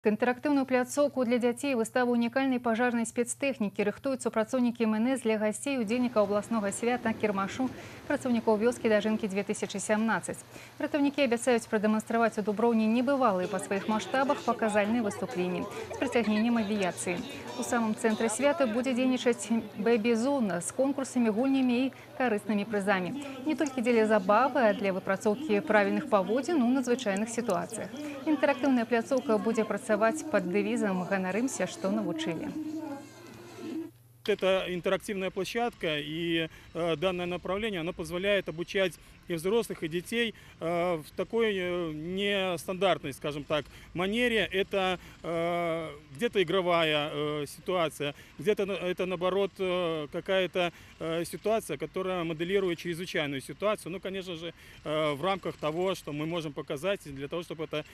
Інтэрактыўную пляцоўку для дзяцей, выставу унікальнай пажарнай спецтэхнікі рыхтуюць супрацоўнікі МНС для гасцей, удзельнікаў абласнога свята кірмашу працаўнікоў вёскі «Дажынкі 2017». Ратаўнікі абяцаюць прадэманстраваць у Дуброўні небывалыя па сваіх маштабах паказальныя выступленні з прыцягненнем авіяцыі. У самым цэнтры свята будзе дзейнічаць бэбі-зона з конкурсамі, гульнямі і карыснымі прызамі. Не толькі дзеля забавы, а для выпрацоўкі правільных паводзін у надзвычайных сітуацыях. Інтэрактыўная пляцоўка будзе працаваць пад дэвізам «Ганарымся, што навучылі». Это интерактивная площадка, и данное направление, оно позволяет обучать и взрослых, и детей в такой нестандартной, скажем так, манере. Это где-то игровая ситуация, где-то это, наоборот, какая-то ситуация, которая моделирует чрезвычайную ситуацию. Ну, конечно же, в рамках того, что мы можем показать, для того, чтобы это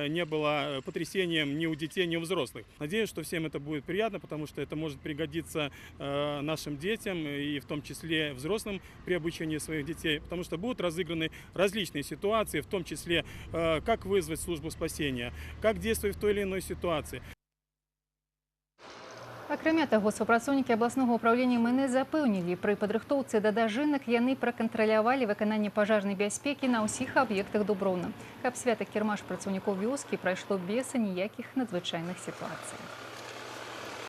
не было потрясением ни у детей, ни у взрослых. Надеюсь, что всем это будет приятно, потому что это может пригодиться нашим детям и в том числе взрослым при обучении своих детей, потому что будут разыграны различные ситуации, в том числе как вызвать службу спасения, как действовать в той или иной ситуации. Акрамя таго, супрацоўнікі абласнога ўпраўлення МНС запэўнілі, пры падрыхтоўцы да дажынак яны пракантралявалі выкананне пажарнай бяспекі на ўсіх аб'ектах Дуброўна, каб свята кірмаш працаўнікоў вёскі прайшло без аніякіх надзвычайных сітуацый.